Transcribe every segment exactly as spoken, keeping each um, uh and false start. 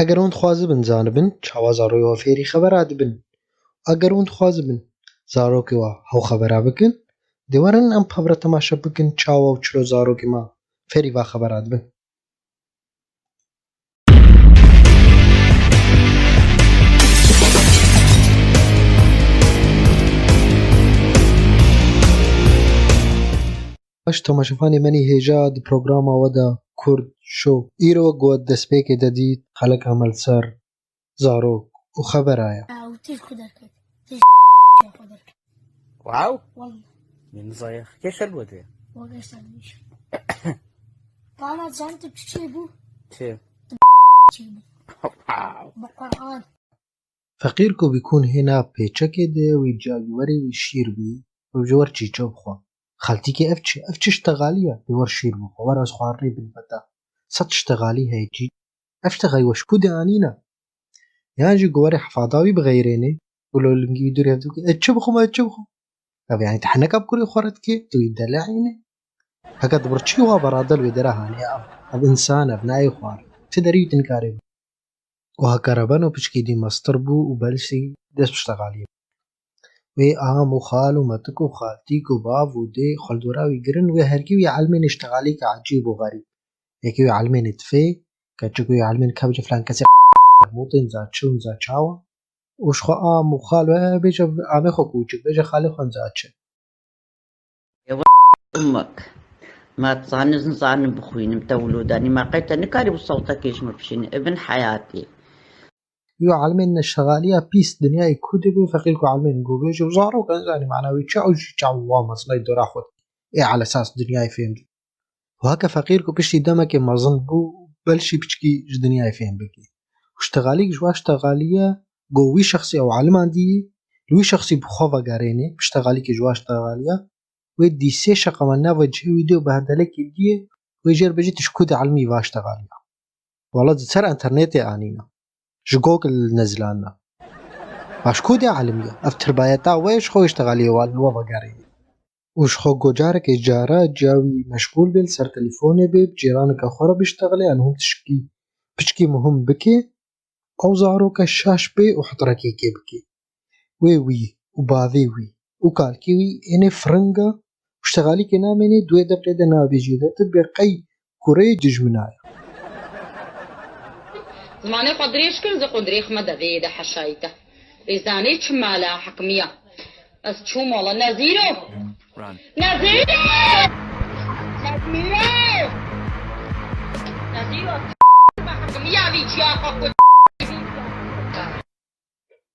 Eger hûn dixwazibin zanibin çawa zarokê we fêrî xebera dibin, eger hûn dixwazibin zarokê we hew xebera bikin, dê werin em bi hev re temaşe bikin çawa û çilo zarokê me fêrî va xebera dibin. Baş temaşevanê me nî hêja di programa we de Kurd Show. Îro wek ku we destpêkê de dît, xeleka me li ser zarok û xebera ye. Ew têj xwe derket. Têj xwe derket. Wow. Wallahî. Min zayix. Kê ser gotiye? Wagê ser dîş. Kana can tu çi bû? Çi? Çi bû? Wow. Bi Qur'an. Feqîr ku bîkûn hêna pêçekê de wî cagî werê wî şîr bî, û ji wer çîço bixwe. Xaltîkê ev çi? Ev çi ştexalî ye? Wê wer şîr bixwe, wer ez xwarinê bidime te. Sed ştexalî heye çî. Ev ştexalî we ji ku de anîne? Yan jî ku werê hefada wî bixeyrênê û lo lingî wî dûrî hev dike, ez çi bixwim, ez çi bixwim? Ev yanî te heneka bi kurê xwe re dikê, tu wî delehînê. Heke tu bir çî wa beradel wê dera hanê ev. Ev însan ev, nayê xwar. Ti derî wî tu nikarê bî. Û heke rebeno piçkî dî mestir bû û belşî dest bi ştexaliyê. Wê am û xal û metik û xaltîk û bav û dê xwe li dora wî girin, wê herkî wî elmênê ştexalîke ecîb û xerîb. Yekî wî elmênê tifê, keçik wî elmên kevce filan kesê mûtên za çi û za çawa. Û ji xwe am û xal we bêje amê xwe kûçik, bêje xalê xwe za çi. Ewa umek. Ma zanin zanin bixwînim te wilo danî. Ma qey te nikarî bi sewtekê ji min bişînî. Ibin heyatî. Yo elmên neştexaliya pîs dinyayê ku dibe feqîr ku elmên go bêje û zarok ez zanî mana wî çi ew jî çawa mesleî dora xwe ê elesas dinyayê fêm. Û heke feqîr ku piştî demekê mezin bû, belşî piçkî ji dinyayê fêm bikî. Û ştexalîk ji wa ştexaliye go wî şexsî ew eliman dî, li wî şexsî bi xwe vegerênê, bi ştexalîkê ji wa ştexaliye, wê dîsê şeqeman nava cihê wî dê û bi herdelekê diyê, wê jêr bêjî tu ji ku de elmî va ştexaliya. Wala di ser enternetê anîna. Ji Google nezilanina. Baş ku de elimiye? Ev tirbayeta we ji xwe ştexaliyê wa li we vegerî. Û ji xwe go carekê cara ciya wî meşgûl bê, li ser telîfonê bê, bi cîranika xwe re biştexile, yan hûn tişkî piçkî muhim bike, ew zaroke şaş bê û hitrekê kê bike. Wê wî û bavê wî û kalkê wî ênê firinga û ştexalîkê namênê, di wê deqê de nabêjî de tu bê qey kurê dijmina ye. Zimanê xwe dirêj kir, ziq û dirêx me devê de heşayî te. Ê zanê çi mala hikmiya. Ez çûm wala. Nezîro! Nezîro! Nezîro! Nezîro! Me hikmiya vî ciya xwe ku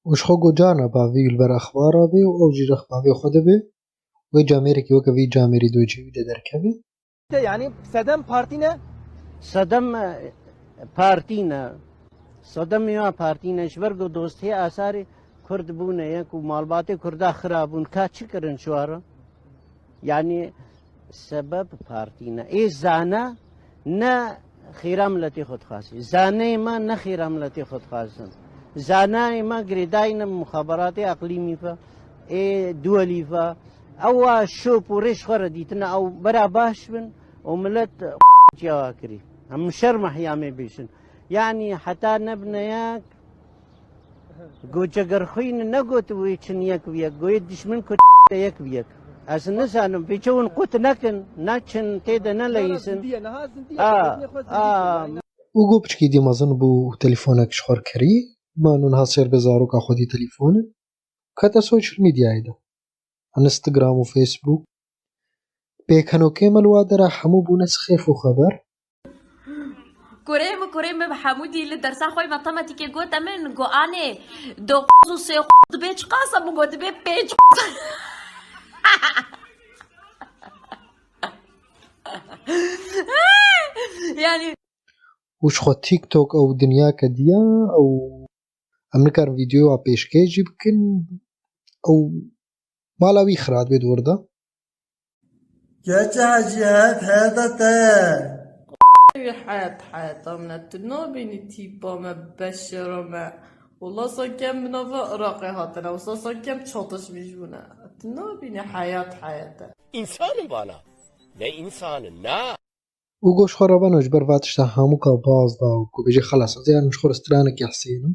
û ji xwe got carna bavê wî li ber exbara bê û ew jî rexbavê xwe de bê. Wê camêrekî weke vî camêrî di wê cihê wî de derkeve. Yanî sedem partî ne? Sedem, e, partî ne. Sedem ya partî ne. Ji ber ku dostê asarê Kurd bûne yek û malbatê Kurda xira bûn. Ka çi kirin ji wa re? Yanî sebeb partî ne. Ê zana ne xêra miletê xwe dixwazin. Zaneyê me ne xêra miletê xwe dixwazin. Zanayê me girêdayî ne bi muxaberatê eqlîmî ve, ê duwelî ve. Ew a şop û rêş xwe re dîtine ew bera baş bin û milet ciyawa kirî. Em şer mehiyamê bêjin. Yanî heta nebine yek, Go cegerxwîn negot wê çin yek bi yek, go yê dişmin ku yek bi yek. Ez nizanim, vê çewin qut nekin, ne çin tê de ne leyîsin. A, a. Û go piçkî dî mezin bû û telîfonek ji xwe kirî, ma nû niha sêr bê zaroka xwedî telîfon e. Kete social mediayê de. Instagram û Facebook. Pêkenokê me li wa dera hemû bûne sixêf û xeber. Kurê min, kurê min bi hemû dî li dersa xwe matematîkê gote min, go anê, du xwez û sê xwez dibe çiqas e? Min got, dibe pênc xwez. Yanî. Û ji xwe TikTok ew dinyake diya, ew Em nikarin vîdeoya pêşkêş jî bikin. Ew mala wî xira dibe di wir de. Keça jî heyet heyeta te. Wî heyet heyeta min e. Tu nabînî tîpa me, beşera me. Wela sanki em bi nava Iraqê hatine. Wisa sanki em çatişmîş bûne. Tu nabînî heyat heyet e. İnsanım vana. Ne insanı, na. Û goş xwe re beno ji ber va tişta hemûka baz da û ku bêje xelas ez ê herin ji xwe re stranek hesênim.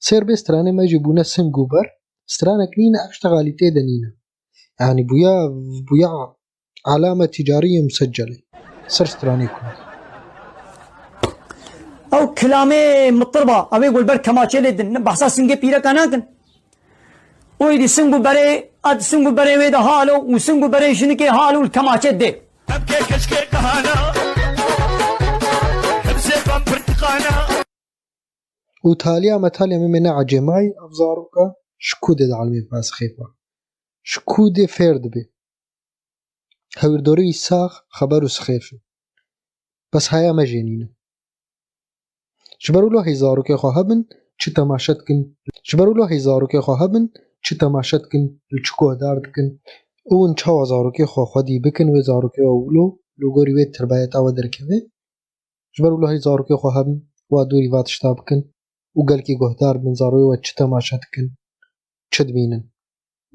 Sêr bê stranê me jî bûne sing û ber. Stranek nîne, ev tişta xalî tê de nîne. Yanî bûya, bûya alame ticariye museccele. Ser stranê ku. Ew kilamê mitirba, ew ê gulber kemaçê lê din. Behsa singê pîreka nakin. Û êdî sing û berê, ed sing û berê wê de halo û sing û berê jinikê halo û li kemaçê dê. Em kê keşkê kahana, hepsê van pirtiqana. Û taliya me, taliya me, me ne ecêmayî ev zaroka ji ku dê de elmê pasixêfa. Ji ku dê fêr dibe. Hewîrdorê wî sax, xeber û sixêf in. Bes haya me jê nîne. Ji ber wilo hî zarokê xwe hebin, çi temaşe dikin? Ji ber wilo hî zarokê xwe hebin, çi temaşe dikin, li çi guhdar dikin? Û hûn çawa zarokê xwe xwedî bikin, wê zarokê we wilo, li gorî wê tirbayeta we derkeve? Ji ber wilo hî zarokê xwe hebin, wa dûrî va tişta bikin û gelkî guhdar bin, zarokê we çi temaşe dikin, çi dibînin.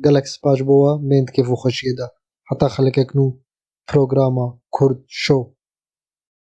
Gelek spas bo we, bên di kêf û xweşiyê de. Heta xelekek nû programa Kurd Show.